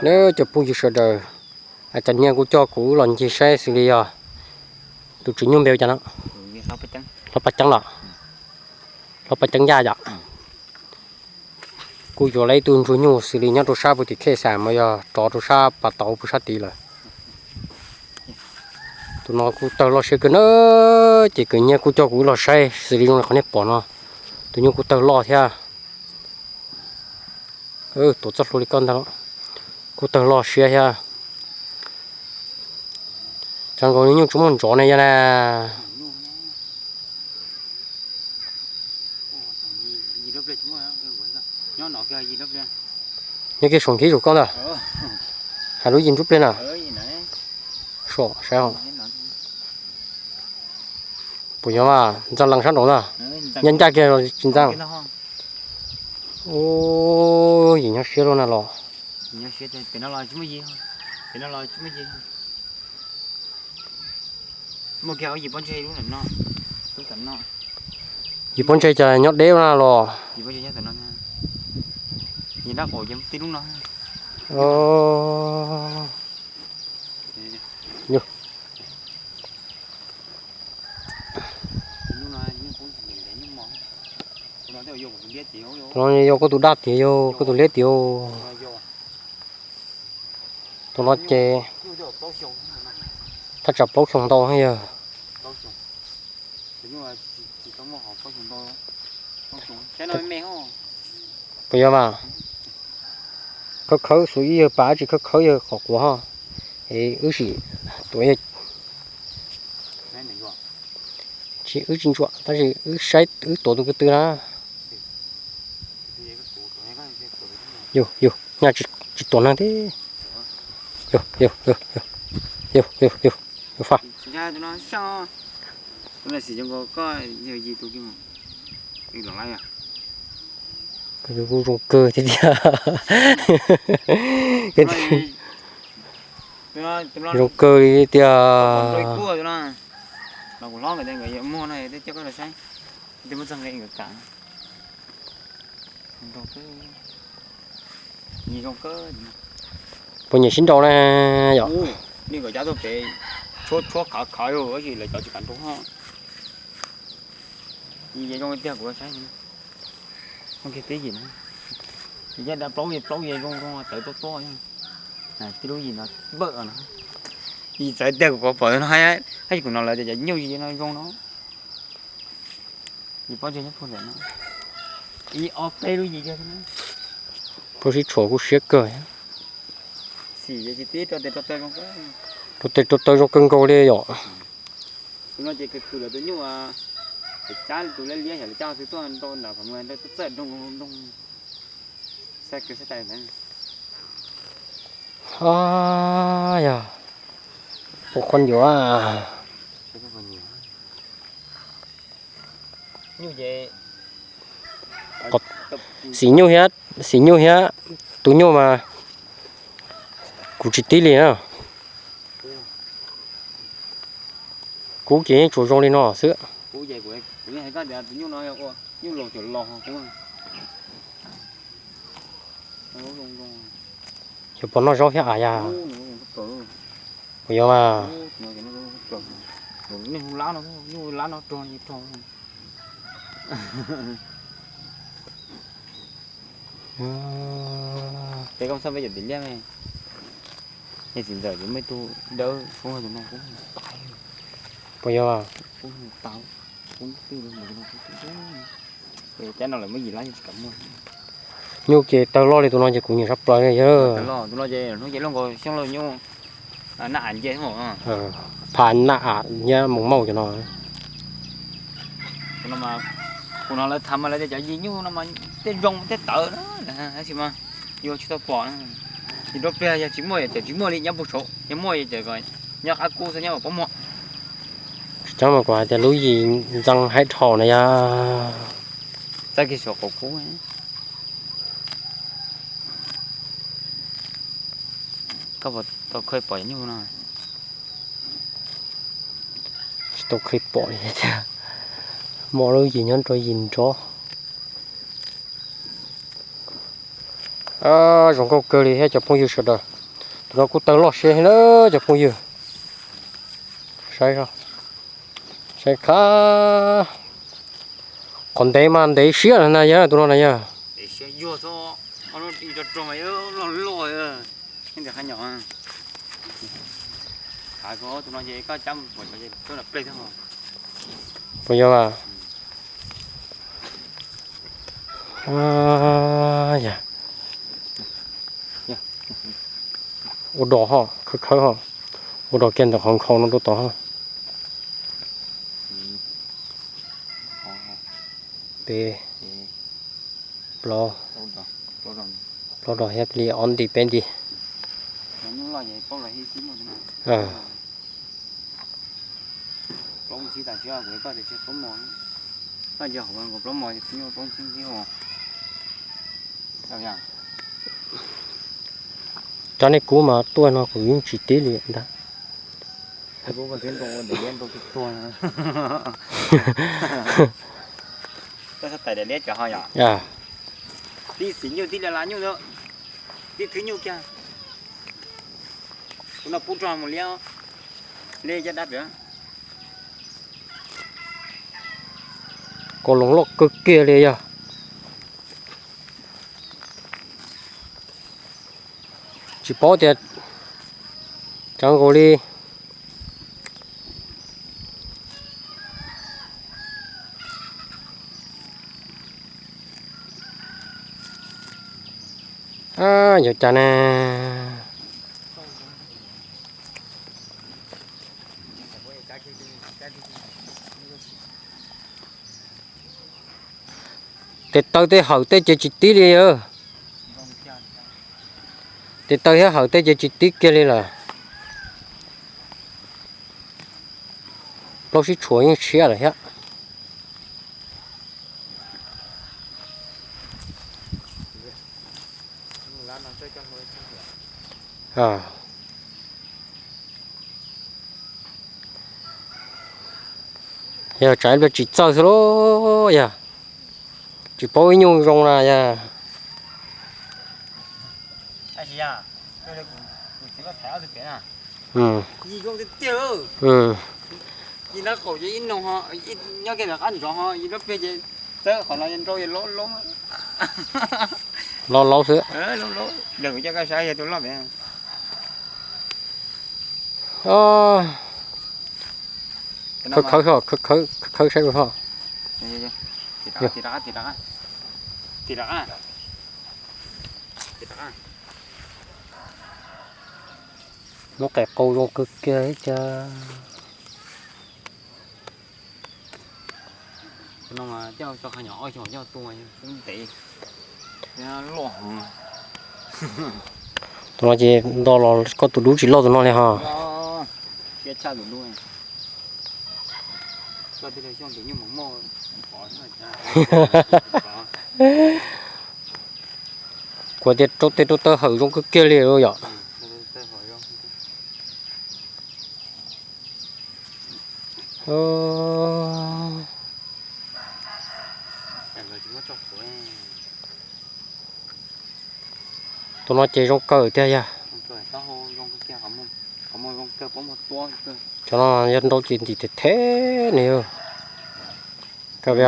Neb cov phooj ywg sawv daws, cov niag kuj coj kuv los ncig saib xws li yog tus tswv nyuj npe ua cas no? Hlob Paj Ceeb los? Hlob Paj Ceeb Yaj yom? Kuj yuav lawv ib tug ntsuag nyuj xws li nyob rau sab puag tim Khej Xas mas yog rov rau sab pas tauv puag sab tid lawm. Tus no kuj tawg loj siab kawg na, ces kwv nyiaj kuj coj kuv los saib xws li zoo li qhov nej pom no. Tus nyuj kuj tawg loj thiab. Tuav txoj hlua li koj ntag los, kuj tawg loj siab thiab. Tsam nkaus li nyuj tsis muaj ntsov ne yog na. Nyob kiag saum nthib saum koj ntag. Hais lub yim nruab pliag na. Saib, puas yog mas ntxeev lees sab nraud ntag? Ncaj ncaj kiag los tsis ntxeev? Ub, yim nyob siab luaj na los. Yim pob ntseg cas nyob deb na los? Tus no yog koj tus daj tiag yog koj tus liab tiag. Tus no ces thaj tsam plaub xyoos ntau yog. Puas yog mas? Khawb khawb xus ib yawg pas tsis khawb khawb yawg qhov quav ho. Es wb sim tuav, tsis wb tsis ntsuam tab sis wb saib wb tuav tus ko tw na. Yus, yus, nyaj tsis tuav neeg thiab. Yus, yus, yus, yus, yus, yus, yus faj. Kuj zoo kawg thiab tiag. Zoo kawg li tiag. Puas nyiam sib nraus na yom? Tshuab tshuab khov khov tab sis lawv cov tsis kam nraus ho. Zoo tiag kuv saib. Peb yim, yim yaj dab plaub yim plaub yim zoo zoo tawv tuaj tuaj. Tib lub yim no npawm no. Yim txawv tiag kuv pom no, hais kuv no lawv tias cov nyuj yim no zoo no. Yim pob ntseg nyob puag ntawm no. Ib ob peb lub yim tiag. Puab sib tshuam kuj siab kawg. Xim ces tsis tib rau tes rau taw zoo kawg. Rau tes rau taw zoo kawg nkaus li yom. Tus no ces khwv khwv lawv tus nyuj, cab tus liab liab xyov lawv cab twg tuaj nrau nram qhov muag nrau txawj nroo nroo. Xav kawg xav tais ntawd. Yog, puas qhuav yuav. Xim nyuj thiab, xim nyuj thiab tus nyuj mas kuv tsis tib li na. Kuv ces yeej tsuas zoo li no xwb. Yog pom noj zaub thiab as yas. Puas yog mas? Peb koj txhob peb cov tim liaj me, es txiv ntxawm ces muaj ib tug dawb suab tus no kuj tais. Puas yog? Kuj tau, kuj twj, cab no lawv muab yim lab yeej tsis kam muag. Nyuj ces tawg loj li tus no ces kuv nyiam sab plaws yog. Tus no ces hnub ces luaj nkaus xyoob lauj nyuj, naj am nce. Pha naj am nyiab mus mauj cov no. Tus no mas, kuv no lawv tham mas lawv tias cov yim nyuj no mas tej zoo tej tawv na, tab sis mas yuav tsis tau pom. Yim nruab pliag yog tsis muaj ces tsis muaj li nyob puag saud, yog muaj ces nyob qab kub xwb nyob puag pab muag. Tsis txhob mas kuv hais tias lub yim ntxeev haib dhau na yog. Txaj kiag saum qaum kub. Koj puas tau khawb pom nyuj no? Tsis tau khawb pom li thiab. Muaj lub yim nyob rau yim nrov. Zoo nkauj kawg li thiab cov phooj ywg sawv daws. Tus no kuj tawg loj siab thiab na cov phooj ywg. Saib, saib kha. Qhov ntev mas ntev siab na yog tus no na yog. Puas yog? Ua dog ho, khawb khawb ho. Ua dog kiag ntawm qhov nkhaus no rau tod ho. Peb, plaub, plaub dog thiab li ob nti peb nti. Cov nej kub mas tuaj no kuv yeej tsis tib li ntag. Tib xis nyuj tib li la nyuj, tib thwb nyuj kiag. Kuv no pub rog mus liab, liab caj dab pem. Koj loo loj kawg kiag li yog. Tsis paub tias tsawv nkaus li. Yog cas ne? Tes taw tej hawm tej ces tsis tib li. Tes taw thiab hawm tej ces tsis tib kiag li lawm. Plaub sib tshuam yeej tshiab lawm thiab. Yog tsam ib pliag tsis txawj xwb lauj, yog tsis paub ib nyuj zoo na yog. Nyob kiag ntawm qab ntsov ho ib lub peg ces txawb qhov no yog nrau yog laub laub. Laub laub xwb. Yog kuv coj koj saib yog tus loj pem. Khawb khawb, khawb khawb saib ho. Muab qe qau zoo kawg kiag ib cas. Tus no ces nto los koj tus dub tsis loj tus no li ho. Kuv tias rau tes rau taw hawm zoo kawg kiag li yom. Tus no ces zoo kawg tiag yog. Cov no yog nrau ces ntim them them ne. Kawg li.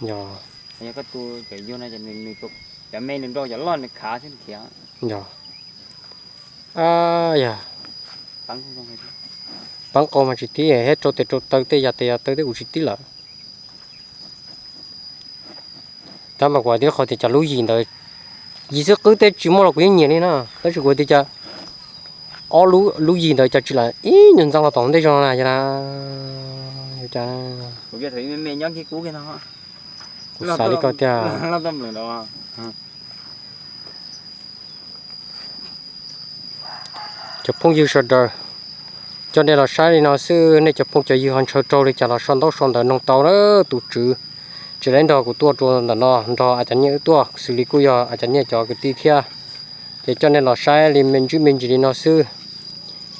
Yog, yog koj tu cov yug no, cov me nws nrau cov loj nws khav xwb khiav. Yog. Yog. Peeb qau mas tsis tib, thiab rau tes rau taw tej yam tes yam taw tej kuv tsis tib lawm. Tab mas kuv hais tias qhov tias cas lub yim ntawd, yim xwb qwb tej tsis muaj los kuv yeej nyiam li na, tab sis kuv tias cas ob lub yim ntawd cas tsis lam ib nyuag ntxeev los tom ntej zog na, yog na, yog cas. Kuv xav li koj tiag. Cov phooj ywg sawv daws, coj nej los saib li no xwb, nej cov phooj cov ywg ho ntshaw raug li cas los sau ntaub sau ntawv noog tau na. Tus tswv tsis lab nrog kuv tuaj rau ntawm no, nrog a cov nyiaj wb tuaj xws li kuj yog a cov nyiaj cov kwv tij thiab. Ces coj nej los saib li me ntsis me ntsis li no xwb,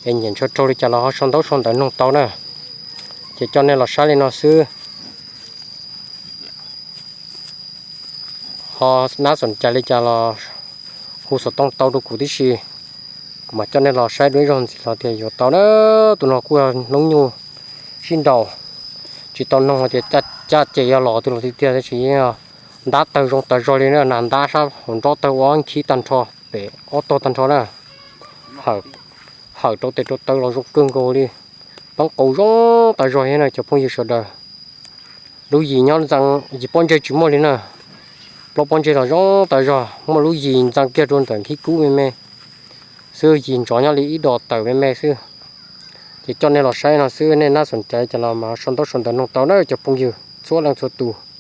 es nyiam ntshaw raug li cas los ho sau ntaub sau ntawv noog tau na. Ces coj nej los saib li no xwb. Ho nab xoom cai li cas los hu xov tooj tau rau kuv tib si, kuv mam coj nej los saib dua ib zaug ntxiv los tias yuav tau na. Tus no kuj yog hnub nyoog sib nraus, tsis tau noog tias caj ces yog los twg los tiag tiag, tab sis ntab tawg zoo tas zog li na, nas ntab sab hauv nrob tawg ua nkhib tag nrho, pem ob tog tag nrho na. Hawm rau tes rau taw los zoo kawg nkaus li, poob qau zoo tas zog thiab na cov phooj ywg sawv daws. Lub yim nyob ntxeev, yim pob ntseg tsis muaj li na, plaub pob ntseg los zoo tas zog, muaj lub yim ntxeev kiag rau ntawm nkhib kub me me xwb, yim ntsov nyob li ib dos tawm me me xwb. Ces coj nej los saib no xwb, nej nab xoom cai cas los mas sau ntaub sau ntawv noog tau na cov phooj ywg txhua leej txhua tus.